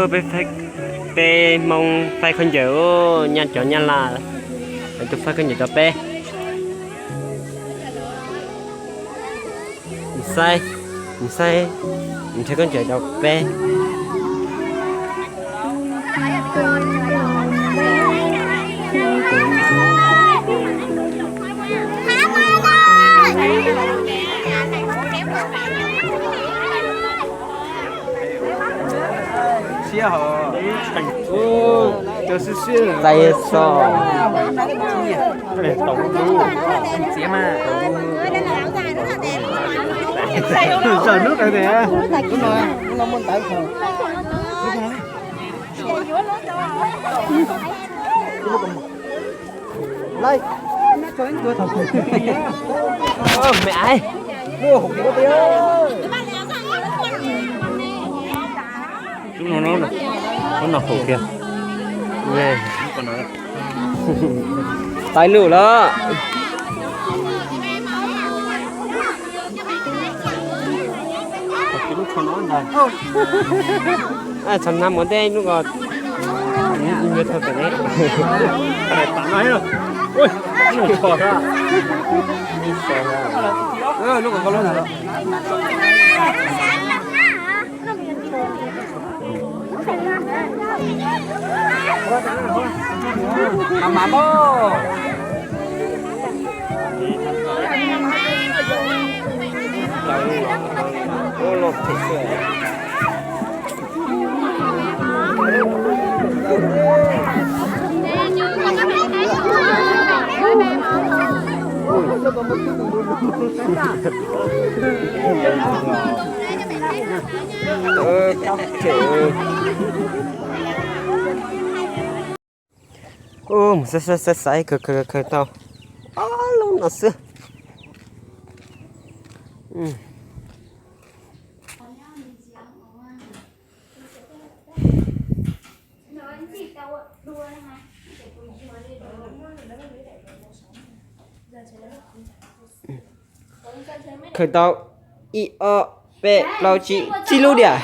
Peb, peb Hmoob faib khaub ncaws, nyab cov nyab laj, lawv tuaj faib khaub ncaws rau peb. Saib, saib, nrhiav khaub ncaws rau peb. Txais xo. Zawm hnub ntawd tias, me ai. Lub no haum kiag. Taib lub lawm. Tshav nag mus tej lub ko. Mus xaiv xaiv xaiv khaws khaws khaws tau ob lub no xwb. Khaws tau ib ob peb plaub tsib tsib lub diam.